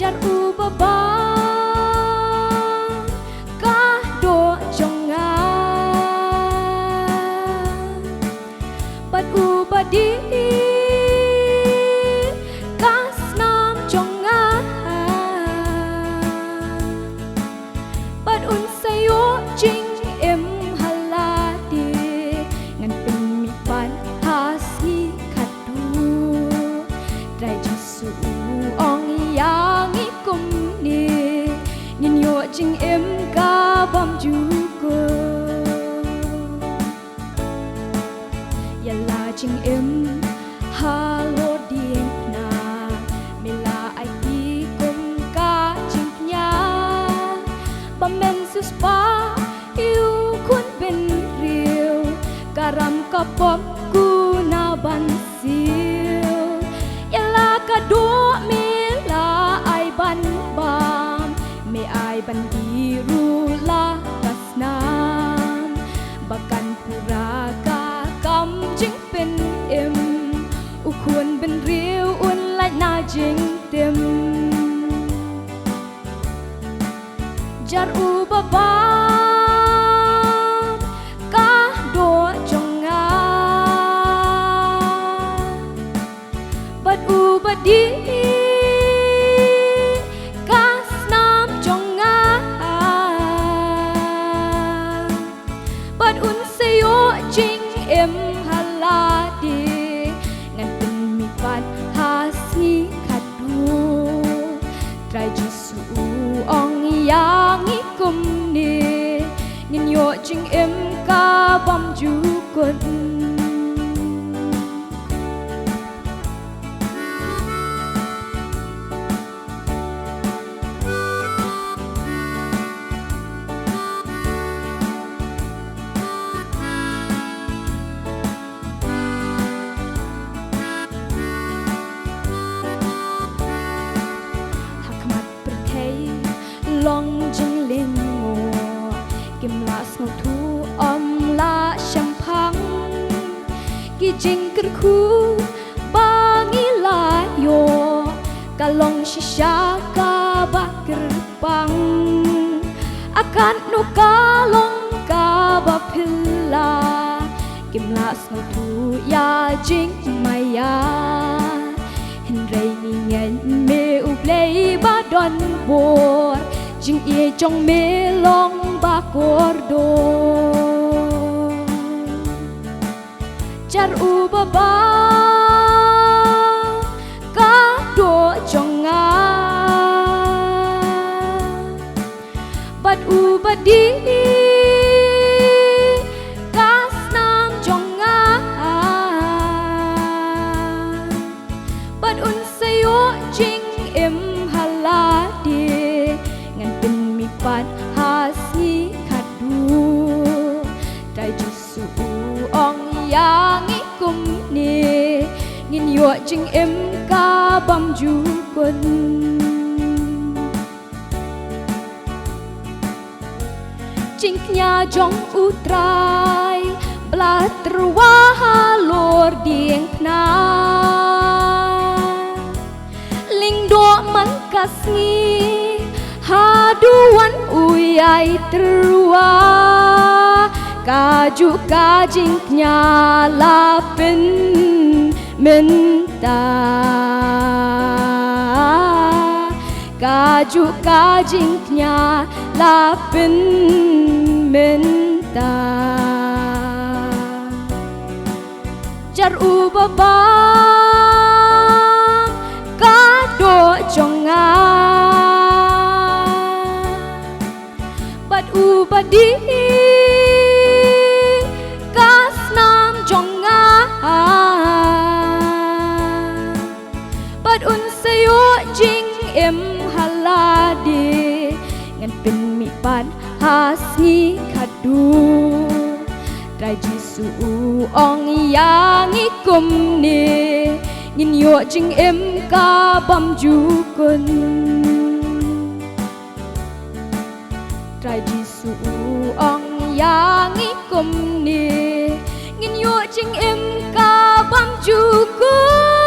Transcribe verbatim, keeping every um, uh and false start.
Jar uba bang ka doh jong nga, bad uba dih ka snam jong nga, bad un sa ïoh jingim ha lade. Ngan pynmih pat ha sngi khatduh. Trai Jisu u ong ïa ngi kumne, ngin ïoh jingim ka bymjukut. Ïa la jingim halor diengphna, me la ai hi kum ka jingkñia. Ba men siewspah ïa u khun bynriew, ka ram ka pop kuna ban siew. Ïa la ka doh me la ai ban bam, me ai ban dih ruh la ka snam. Ba kan pura ka kam jingpynim, u khun bynriew un lait na jingtim. Jar uba bang ka doh jong nga, bad uba dih ka snam jong nga, bad un sa ïoh jingim ha lade. Ngan pynmih pat ha sngi khatduh. Trai Jisu u ong ïa ngi kumne, ngin ïoh jingim ka bymjukut. Ha khmat pyrthei long jinglyngngoh, kim lah sngewthuh ym lah shemphang. Ki jingkyrkhu ba ngi la ïoh, ka long shisha kaba kyrpang. A katno ka long kaba phylla, kim lah sngewthuh ïa jingmaïa. Hynrei ngi ngeit me U Blei ba don bor, jingïeit jong me long ba kordor. Jar uba bang ka doh jong nga, bad uba dih ka snam jong nga, bad un sa ïoh jingim ha lade. Ngan pynmih pat ha sngi khatduh. Trai Jisu u ong ïa ngi kumne, ngin ïoh jingim ka bymjukut. Jingkñia jong U Trai ba la tyrwa halor diengphna. Lyngdoh man ka sngi haduh wan u ïai tyrwa, kajuh ka jingkñia la pynmynta. Kajuh ka jingkñia la pynmynta. Jar uba bang ka doh jong nga, bad uba dih ka snam jong nga, bad un sa ïoh jingim ha lade. Ngan pynmih pat ha sngi khatduh. Trai Jisu u ong ïa ngi kumne, ngin ïoh jingim ka bymjukut. Trai Jisu u ong ïa ngi kumne, ngin ïoh jingim ka bymjukut.